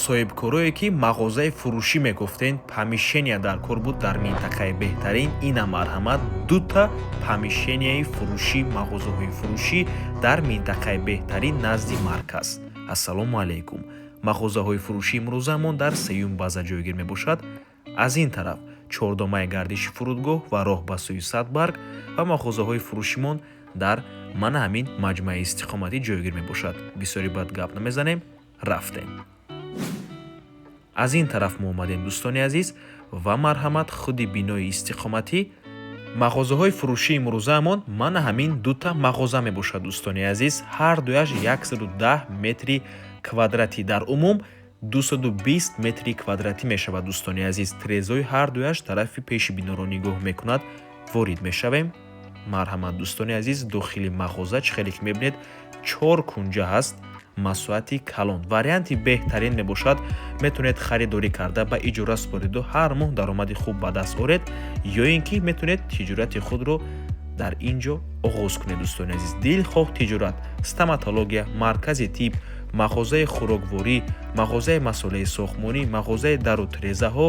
Соҳибкорое, ки мағозаи фурӯшӣ мегуфтен, помещения дар кор буд дар минтақаи беҳтарин, ина, марҳамат, дута помещенияи фурӯшӣ, мағозаҳои фурӯшӣ дар минтақаи беҳтарин, назди марказ. Ассалому алайкум! Мағозаҳои фурӯшӣ имрӯзаамон дар сеюм база ҷойгир мебошад. Аз ин тараф чордомаи гардиши фурудгоҳ ва роҳ ба сӯи Садбарг ва мағозаҳои фурӯшимон дар мана ҳамин маҷмӯаи истиқоматӣ ҷойгир мебошад. Бисёри бад гап намезанем, рафтем. Аз ин тараф мо омадем, дӯстони азиз, ва марҳамат, худи бинои истиқоматӣ. Мағозаҳои фурӯшии имрӯзаамон мана ҳамин дута мағоза мебошад, дӯстони азиз. Ҳар дуяш 110 метри квадратӣ, дар умум 220 метри квадратӣ мешавад, дӯстони азиз. Трезои ҳар дуяш тарафи пеши биноро нигоҳ мекунад. Ворид мешавем. Марҳамат, дӯстони азиз, дохили мағоза чӣ хеле ки мебинед, чор кунҷа ҳаст, масоҳати калон, варианти беҳтарин мебошад. Метавонед харидорӣ карда, ба иҷора супориду ҳар моҳ даромади хуб ба даст оред ё ин ки метавонед тиҷорати худро дар ин ҷо оғоз кунед, дӯстони азиз. Дилхоҳ тиҷорат: стоматология, маркази тиб, мағозаи хӯрокворӣ, мағозаи масолеҳи сохтмонӣ, мағозаи дару тирезаҳо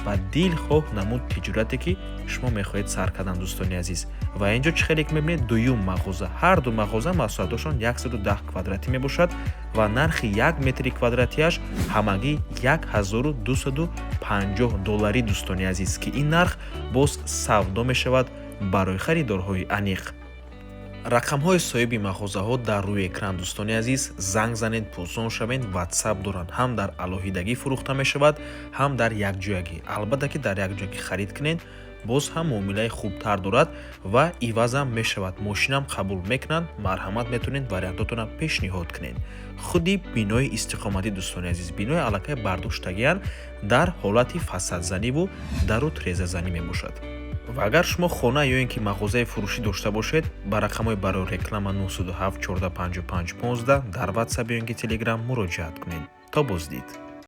ва дилхоҳ намуд тиҷорате, ки шумо мехоҳед сар кардан, дӯстони азиз. Ва ин ҷо чӣ хеле ки мебинед, дуюм мағоза. Ҳар ду мағоза масоҳатошон 110 квадратӣ мебошад ва нархи 1 метри квадратиаш ҳамагӣ 1250 долларӣ, дӯстони азиз, ки ин нарх боз савдо мешавад барои харидорҳои аниқ. Рақамҳои соҳиби мағозаҳо дар рӯи экран, дӯстони азиз. Занг занед, пурсон шавед. Ватсап доранд. Ҳам дар алоҳидагӣ фурӯхта мешавад, ҳам дар якҷоягӣ. Албатта, ки дар якҷоягӣ харид кунед, боз ҳам муомилаи хубтар дорад ва ивазам мешавад, мошинам қабул мекунанд. Марҳамат, метавонед вариантотонро пешниҳод кунед. Худи бинои истиқоматӣ, дӯстони азиз, бинои аллакай бардоштагианд, дар ҳолати фасадзаниву дару трезазанӣ мебошад. Ва агар шумо хона ё ин ки мағозаи фурӯшӣ дошта бошед, ба рақамҳои барои реклама 907 14 55 15 дар Ватсап ё ин ки Телеграм муроҷиат кунед. То боздид.